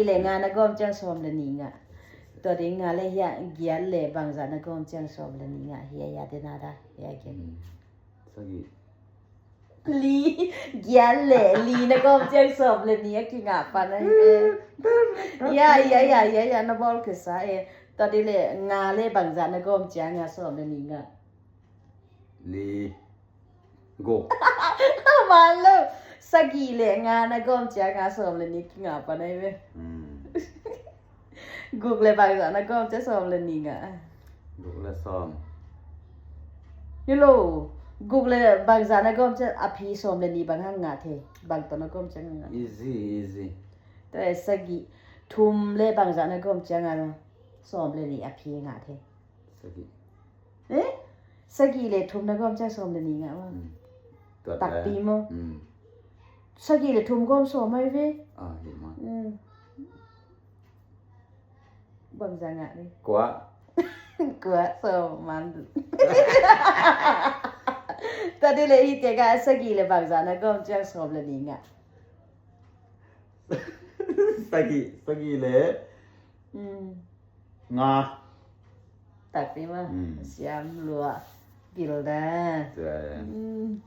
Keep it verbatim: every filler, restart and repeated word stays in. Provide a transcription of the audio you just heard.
Le nga na gawm ciang sawm le nih ngah. Tua ding nga le hiah giat le bangzah na gawm ciang sawm le nih ngah. Hiah ya de na da. Hiah giat. Hmm. Sagih. Li, giat le li na gawm ciang sawm le nih a kingah pan a hi e. Ya, ya, ya, ya, ya, na bawl kisa e. Tua ding le nga le bangzah na gawm ciang a sawm le nih ngah. Li. Guk. Man lo. Sagih le nga na gawm ciang a sawm le nih kingah pan a hi ve. Hmm. Guk le bangzah na gawm ciang sawm le nih ngah. Guk le sawm. Hi lo. Guk le bangzah na gawm ciang a phi sawm le nih bang hang ngah thei. Bang tawh na gawm ciang ngah. Easy, easy. Tua e sagih. Thum le bangzah na gawm ciang a sawm le nih a phi ngah thei. Sagih. Eh? Sagih le thum na gawm ciang sawm le nih ngah maw? Hmm. Takpi maw? Hmm. Sagih le thum gawm sawm a hi ve. Ah, hi maw? Hmm. Bangzah ngah ni. Kua. Kua sawm man. Tua ding le hi te ka sagih le bangzah na gawm ciang sawm le nih ngah. Sagih, sagih le. Hmm. Nga. Takpi maw? Hmm. Siam lua. Gil da. Tua. Hmm.